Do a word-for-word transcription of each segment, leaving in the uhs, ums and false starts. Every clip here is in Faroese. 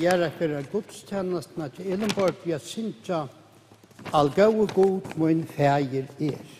Gera fyri gudstænastuna til Elinborg við at syngja: Algóði Gud, mín faðir er.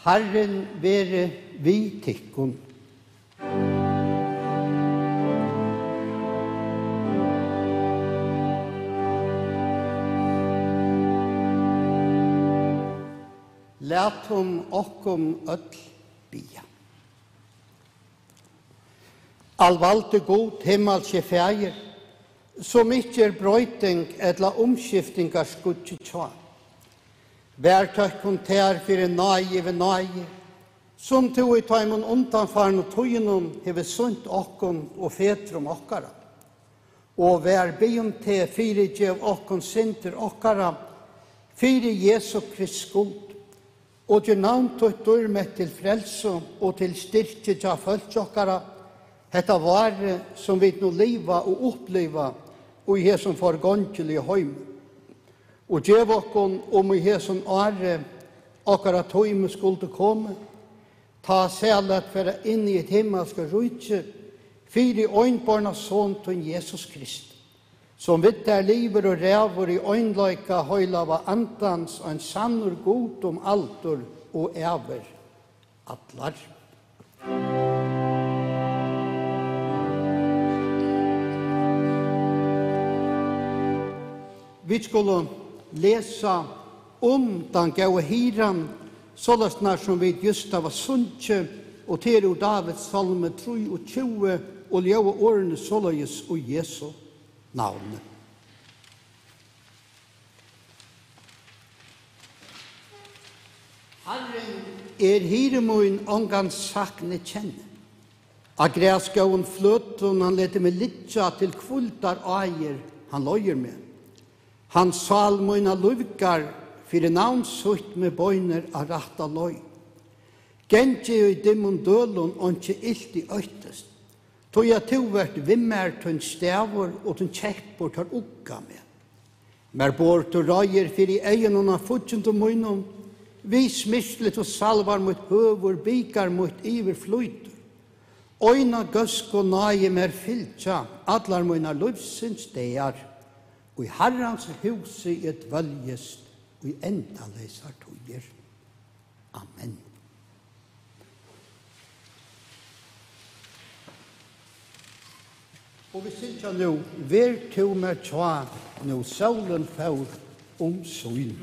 Harrin veri við tykkum. Latum okkum øll biðja. Alvaldi Gud, himmalski Faðir, sum ikki er broyting ella umskiftingarskuggi hjá, vær tøkkum tær fyri náði yvir náði, sum tú í teimum undanfarnu tíðunum hevur sýnt okkum og fedrum okkara. Og vær biðjum teg, fyrigev okkum syndir okkara fyri Jesu Krist skuld, og ger navn títt dýrmætt til frelsu og til styrki hjá fólki okkara, hetta várið, sum vit nú liva og uppliva í hesum forgongiliga heimi. Og gev okkum, um í hesum ári okkara tími skuldi komið, tá sæl at fara inn í hitt himmalska ríki fyri einborna Son tín, Jesus Krist, sum við tær livir og ræður í einleika Heilaga Andans, ein sannur Gud um aldur og ævir allar. Vit skulu lesa um tann góða hirðan, soleiðis nær sum vit júst hava sungið, og tað er úr Davids sálmi trýogtjúgu, og ljóða orðini soleiðis í Jesu navni. Harrin er hirði mín, ongan sakn eg kenni. Á grasgóðum fløtum hann letur meg liggja, til hvíldar áir hann leiðir meg. Hann sál mína lívgar, fyri navn sítt meg beinir á rætta leið. Gangi eg í dimmum dølum, einki ilt eg óttist, tí at tú vert við mær, tín stavur og tín keppur, teir ugga meg. Mær borð tú reiðir fyri eygunum á fíggindum mínum, við smyrsli tú salvar mítt høvur, bikar mítt yvirflýtur. Eina góðsku náði mær fylgja allar mínar lívsins dagar, í Harrans húsi eg dvøljist í endaleysar tíðir. Amen. Og vit syngja nú: Ver tú mær hjá, nú sólin fór um sýn.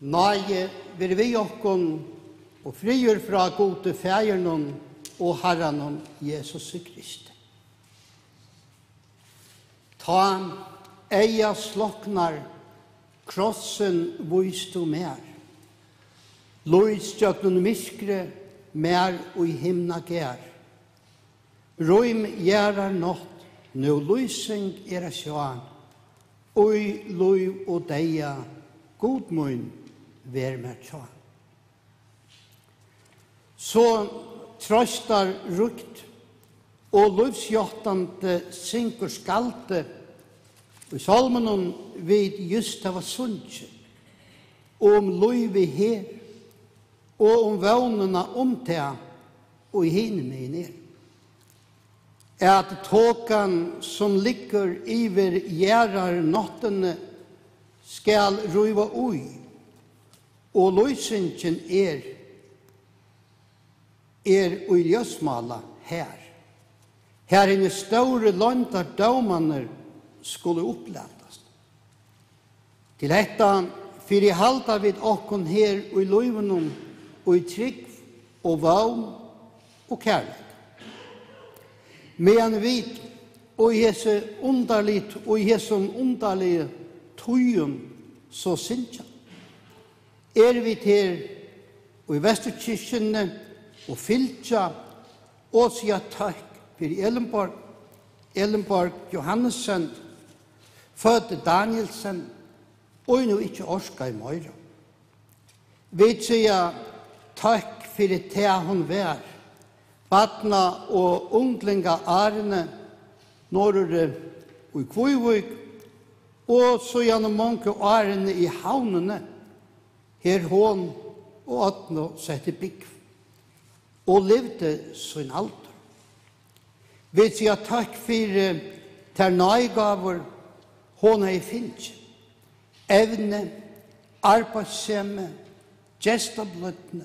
Náði veri við okkum og friður frá Gudi Faðirinum og Harranum Jesusi Kristi. Tá eygað sloknar, krossin vís tú mær. Lýs gjøgnum myrkrið mær í himnagarð. Rím jarðar nátt, nú lýsing er at sjá. Í lív og deyða, Gud mín, ver mær hjá. So trøstar ríkt og lívsjáttandi syngur skaldið í sálminum, vit júst hava sungið, um lívið her og um vónina um tað, ið hinumegin er. At tokan, sum liggur yvir jarðarnáttini, skal ríva í, og lýsingin er, er í ljósmála har, har hinir stóru loyndardómarnir skulu upplatast. Til hetta fyri halda vit okkum her í lívinum í trúgv og vón og kærleika. Meðan vit í hesi undarligt, í hesum undarligu tíðum so syngja, eru vit her í Vesturkirkjuni og fylgja og siga tøkk fyri Elinborg, Elinborg Johannesen, fødd Danielsen, og nú ikki orkaði meira. Vit siga tøkk fyri tað, hon var, barna- og unglingaárini norðuri í Kvívík, og síðani mongu árini í Havnini, her hon og Árni settu búgv og livdu sín aldur. Vit siga tøkk fyri tær náðigávur, hon hevði fingið: evni, arbeiðssemi, gestablídni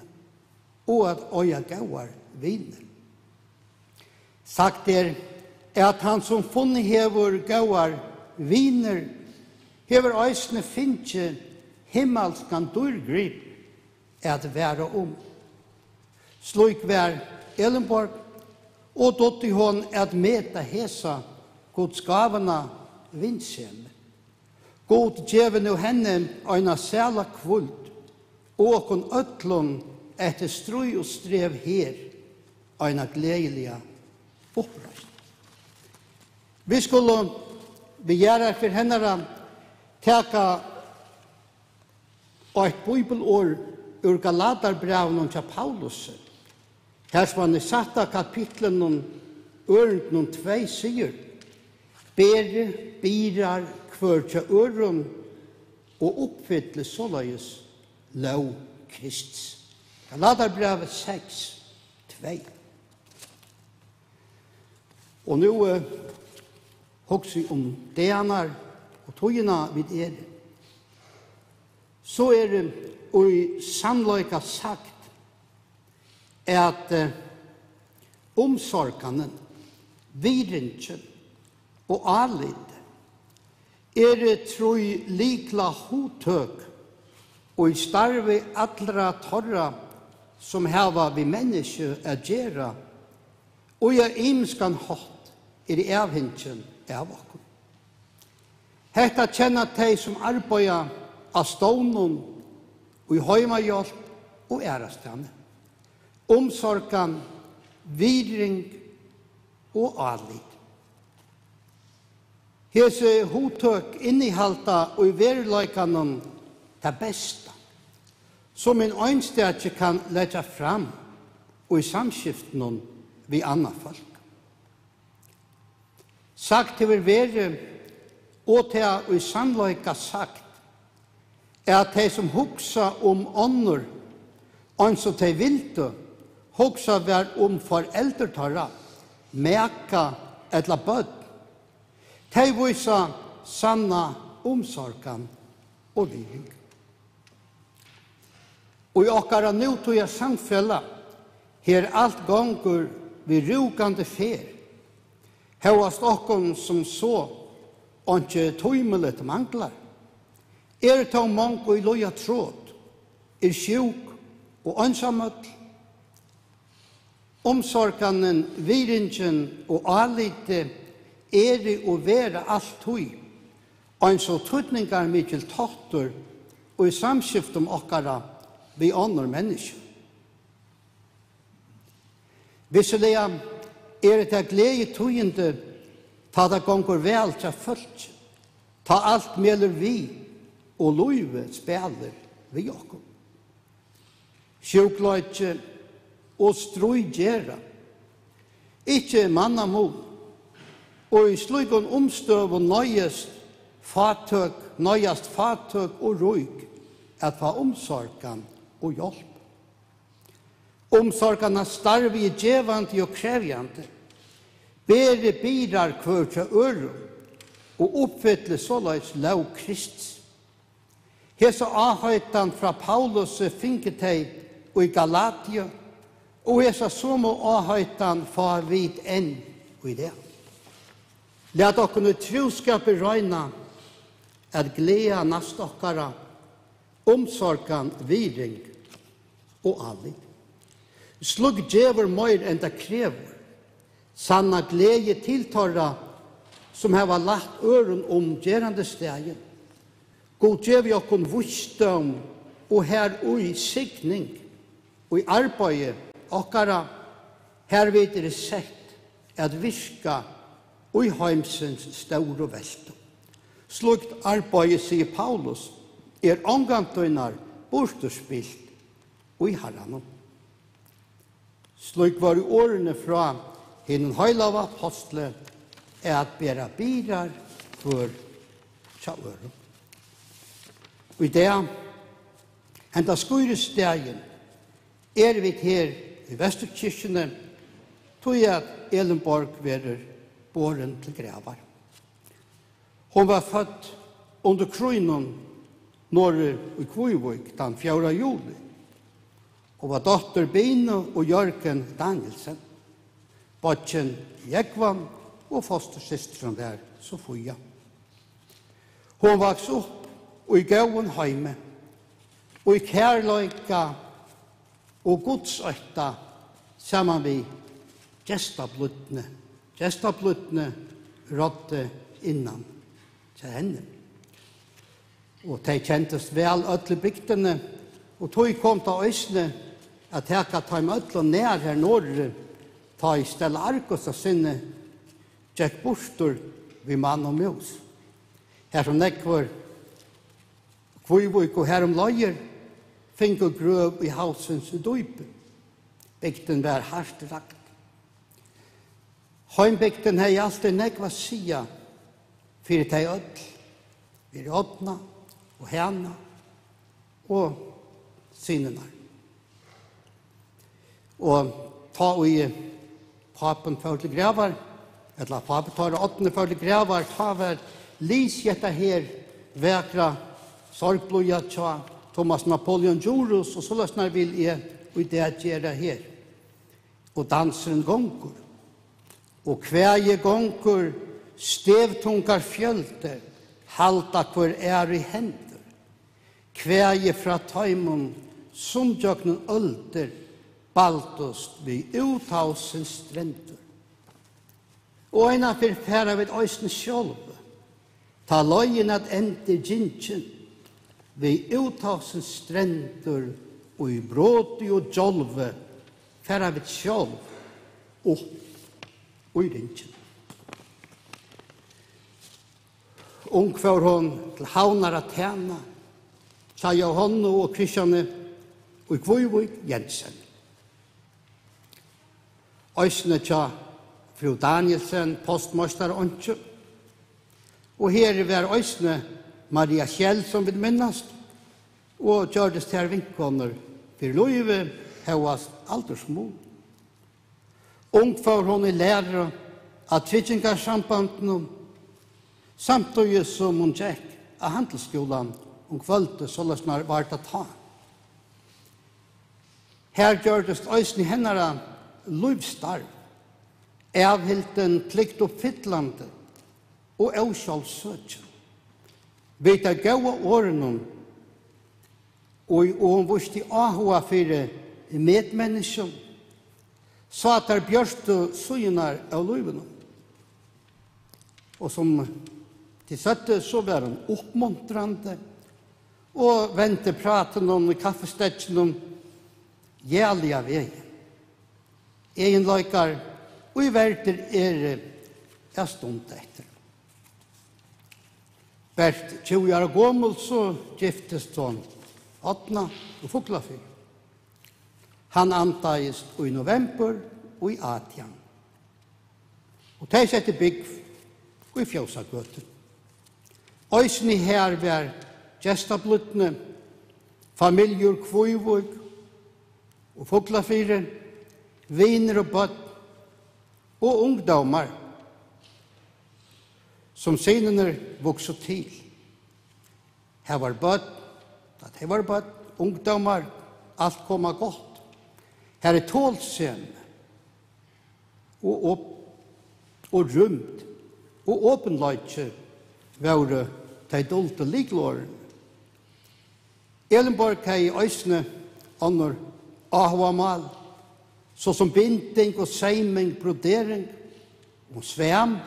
og at eiga góðar vinir. Sagt er, at hann, sum funnið hevur góðar vinir, hevur eisini fingið himmalskan dýrgrip at vera um. Slík var Elinborg, og dugdi hon at meta hesa Guds gávuna vinsemi. Gud gevi nú henni eina sæla hvíld, og okkum øllum eftir stríð og strev her eina gleðiliga uppreisn. Vit skulu við jarðarferð hennara taka eitt bíbelorð úr Galatarbrævinum hjá Paulusi, har sum hann í sætta kapitlinum, ørindunum tvey, sigur: Berið byrðar hvør hjá øðrum og uppfyllið soleiðis lóg Krists. Galatarbrævið seks, tvey. Og nú, eh, hugsi um dagarnar og tíðina vit eru, so er, eh, í sannleika sagt, at, eh, umsorganin, virðingin og álitið eru trý lyklahugtøk í starvi allra teirra, sum hava við menniskju at gera, og á ymiskan hátt eru avhingin av okkum. Hetta kenna tey, sum arbeiða á stovnum, í heimahjálp og aðrastaðni. Umsorgan, virðing og álit. Hesi hugtøk innihalda í veruleikanum tað besta, sum ein einstaki kann leggja fram í samskiftinum við annað fólk. Sagt hevur verið, og tað í sannleika sagt, at tey, sum hugsa um onnur, eins og tey vildu, hugsa var um foreldur teirra, maka ella børn, tey vísa sanna umsorgan og virðing. Í okkara nútíðar samfelag, her alt gongur við rúkandi ferð, hóast okkum sum so einki tímiligt manglar, eru tó mong, ið líða trot er sjúk og einsamøll. Umsorganin, virðingin og álitið eru og verða altíð ein so týdningarmikil táttur í samskiftum okkara við onnur menniskju. Vissuliga eru tað gleðitíðindi, tá tað gongur væl hjá fólki, tá alt melur við og lívið spælir við okkum. Sjúkleiki og stríð gera ikki mannamun, og í slíkum umstøðum noyðist fátøk, noyðast fátøk og rík at fáa umsorgan og hjálp. Umsorganarnastarvið er gevandi og krevjandi. Berið byrðar hvør hjá øðrum og uppfyllið soleiðis lóg Krists. Hesa áheitan frá Paulusi fingu tey í Galatiu, og hesa somu áheitan fáa vit enn í dag. Lat okkum í trúskapi royna at gleða næsta okkara, umsorgan, virðing og álit. Slíkt gevur meir, enn tað krevur. Sanna gleði til teirra, sum hava lagt øðrum um gerandisdagin. Gud gevi okkum vísdóm og har í signing í arbeiði okkara, har vit eru sett at virka í heimsins stóru veltu. Slíkt arbeiði, sigur Paulus, er ongantíðnar burturspilt í Harranum. Slík vóru orðini frá hinum heilaga ápostli, at bera byrðar hvør hjá øðrum. Í dag, henda skírhósdagin, eru vit her í Vesturkirkjuni, tí at Elin Borg verður borin til gravar. Hon var fødd undir krígnum norður í Kvívík tann fjórða juli og var dóttir Binu og Jørgen Danielsen, beiggin Jógvan og fostursystirin var Sofía. Hon vaks upp í góðum heimi, í kærleika og gudsótta saman við gestablídni. Gestablídni ráddi innan hjá henni. Og tey kendust væl øll í bygdini, og tí kom tað eisini at taka teim øllum nær her norðuri, tá ið Stella Argus at sinni gekk burtur við mann og mús. Har sum nógvir Kvívík og har um leiðir fingu grøv í havsins dýpi. Bygdin var hart rakt. Heimbygdin hevði altíð nógv at siga fyri tey øll, fyri Árna og Hana og synirnar. Og tá ið pápin fór til gravar, ella pápi teirra Árni fór til gravar, tá var lisið hetta her vakra sorgblíða hjá Thomas Napoleon Djurhuus, og soleiðis vil eg í dag gera her. Og dansurin gongur, og kvæðið gongur, stevtungar fjøldir halda hvør aðru í hendur. Kvæði frá teimum, sum gjøgnum øldir baldust við úthavsins strendur. Og einaferð fara vit eisini sjálv, tá leiðin at enda er gingin, við úthavsins strendur í broti og gjálvi, fara vit sjálv upp í ringin. Ung fór hon til Havnar at tæna, hjá Jóhannu og Kristiani í Kvívík Jensen. Eisini hjá frú Danielsen, postmeistaraeinkju. Og her var eisini Maria Kjell, sum vit minnast, og gjørdust tær vinkonur fyri lívið, hóast aldursmun. Ung fór hon í læru á tryggingarsambandinum, samtíðis sum hon gekk á handilsskúlan um kvøldið, soleiðis nær var tað tá. Her gjørdist eisini hennara lívsstarv avhildin, pliktuppfyllandi og ósjálvsøkin. Við tey góðu orðunum Og, og hon vísti áhuga fyri medmenniskjum, sá tær bjørtu síðurnar av lívinum. Og sum tit søgdu, so var hon uppmuntrandi og vendi prátinum í kaffistekkinum jaliga vegin. Eginleikar, ið verdir eru at stunda eftir. Bert tjúgu ára gomul, so giftist hon Árna úr Fuglafirði. Hann andaðist í novembur í átjan. Og tey settu búgv í Fjósagøtu. Eisini har var gestablídni, familjur Kvívík og Fuglafirði, vinir og børn og ungdómar, sum synirnir vuksu til. Har var børn, tá tey vóru børn, ungdómar, alt kom á gott. Har er tolsemi og op-, og rúmd og opinleiki vóru tey duldu lykilorðini. Elinborg hevði eisini onnur áhugamál, so sum binding og seyming, brodering, og svam,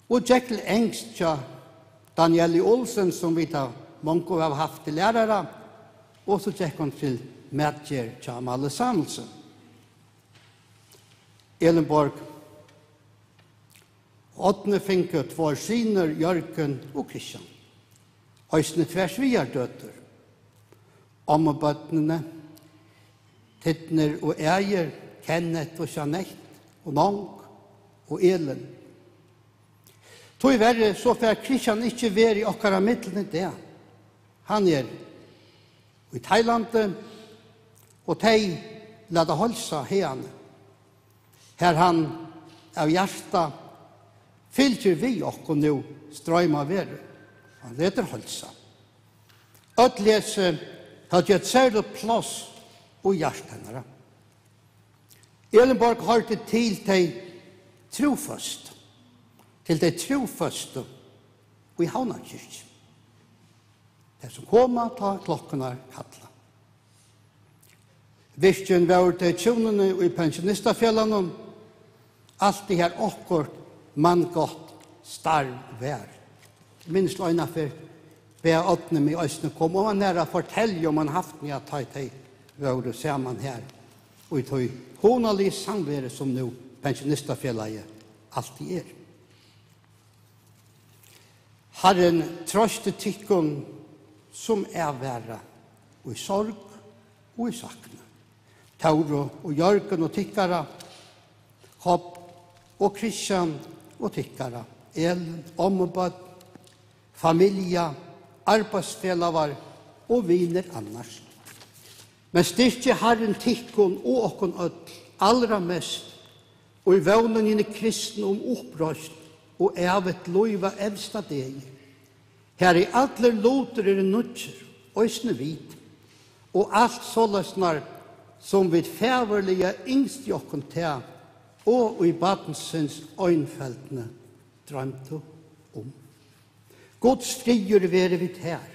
og gekk til enskt hjá Danielli Olsen, sum vit av mongum hava havt til lærara, og so gekk hon til matgerð hjá Amalie Samuelsen. Elinborg og Árni fingu tveir synir, Jørgen og Kristian. Eisini tvær svigardøtur. Ommubørnini, Tyrnir og Ægir, Kenneth og Jeanette og Nong og Elin. Tíverri so fær Kristian ikki verið í okkara millum í dag. Hann er í Tailandi, og tey lata heilsa haðani, har hann av hjarta fylgir við okkum nú, stroymað verður. Hann letur heilsa. Øll hesi høvdu eitt serligt pláss í hjarta hennara. Elinborg hoyrdi til tey trúføstu, til tey trúføstu í Havnar kirkju. Tey, sum koma, tá klokkurnar kalla. Virkin vóru tey hjúnini í Pensjonistafelagnum, altíð har okkurt manngott starv var. Eg minnist einaferð bað Árni meg eisini koma oman har at fortelja um hann havt meg, at tá tey vóru saman har, og í tí hugnaliga samveru, sum nú Pensjonistafelagið altíð er. Harrin troysti tykkum, sum avvara í sorg og í sakni. Tórðu og Jørgen og tykkara, Kopp og Kristian og tykkara, Elin, ommubørn, familja, arbeiðsfelagar og vinir annars. Men styrki Harrin tykkum og okkum øll alramest í vónini í kristni um uppreisn og ævigt lív á evsta degi, har ið allir lutir eru nýggir, eisini vit, og alt soleiðis, nær sum vit fagurliga ynsktu okkum tað, og í barnsins einfeldni droymdu um. Guds friður veri við tær.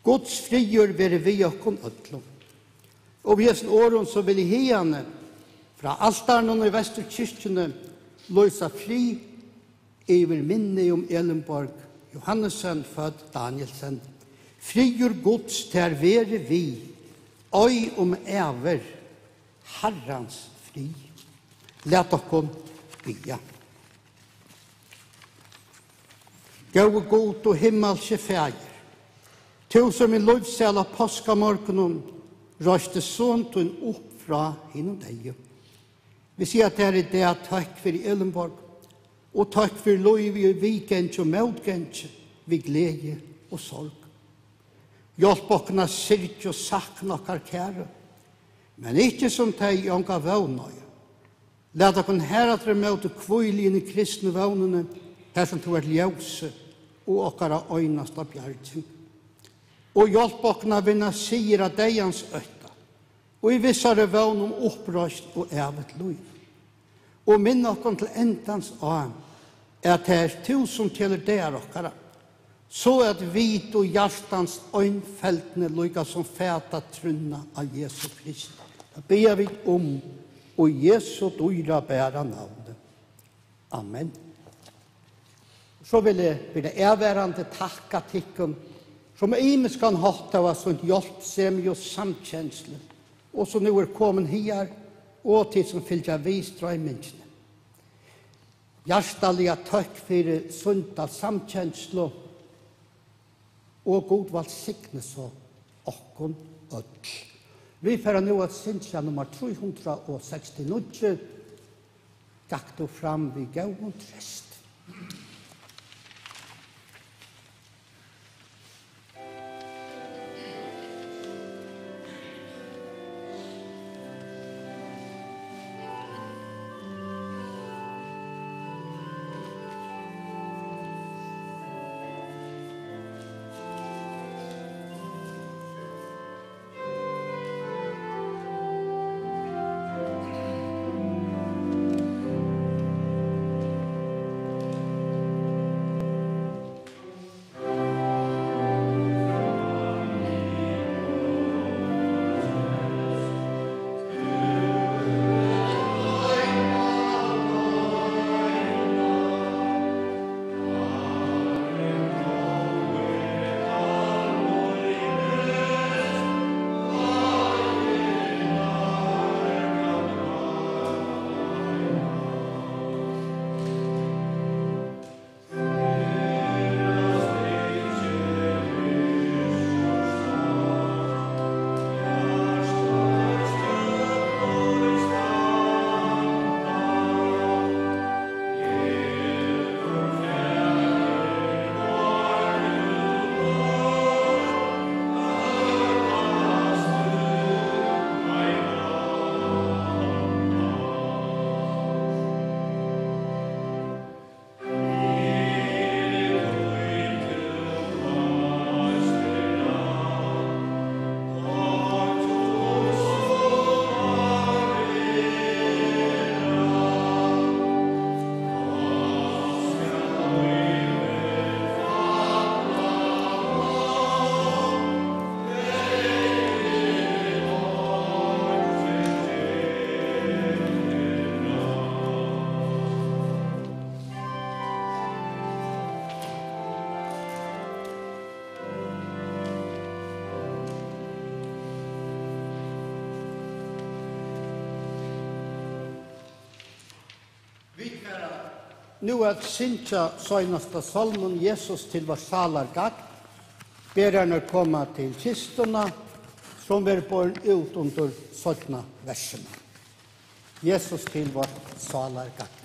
Guds friður veri við okkum øllum. Og við hesum orðum, so vil eg hiðani frá altarinum í Vesturkirkjuni lýsa frið yvir minni um Elinborg Johannesen, fødd Danielsen. Friður Guds tær veri við, ei um ævir, Harrans frið. Lat okkum biðja. Góði Gud og himmalski Faðir, tú, sum í lívsæla páskamorgunin reisti son tín upp frá hinum deyðu, vit siga tær í dag tøkk fyri Elinborg og tøkk fyri lívið í viðgangi og mótgangi, við gleði og sorg. Hjálp okkum at syrgja og sakna okkara kæru, men ikki sum tey, ið onga vón eiga. Lat okkum harafturímóti hvíla í hini kristnu vónini, har sum tú ert ljósið og okkara einasta bjarging. Og hjálp okkum at vinna sigur á deyðans ótta, og í vissari vón um uppreisn og ævigt lív. Og minn okkum til endans á, at tað ert tú, sum telur dagar okkara, So at vit og hjartans einfeldni líka sum fata trúnna á Jesu Krist. Tað biðja vit um í Jesu dýrabara navni. Amen. So vil eg fyri avvarðandi takka tykkum, sum á ymiskan hátt hava sýnt hjálpsemi og samkenslu, og sum nú er komin higar, og tit, sum fylgja við stroymingini. Hjartaliga tøkk fyri sýnda samkenslu, og Gud vælsigni so okkum øll. Vit fara nú at syngja nummar trý hundrað og seks og níggju, Gakk tú fram við góðum treysti. Vit fara nú at syngja seinasta sálmin, Jesus til vårt sálargagn. Berarnir koma til kistuna, sum verður borin út undir seinna versinum. Jesus til vårt sálargagn.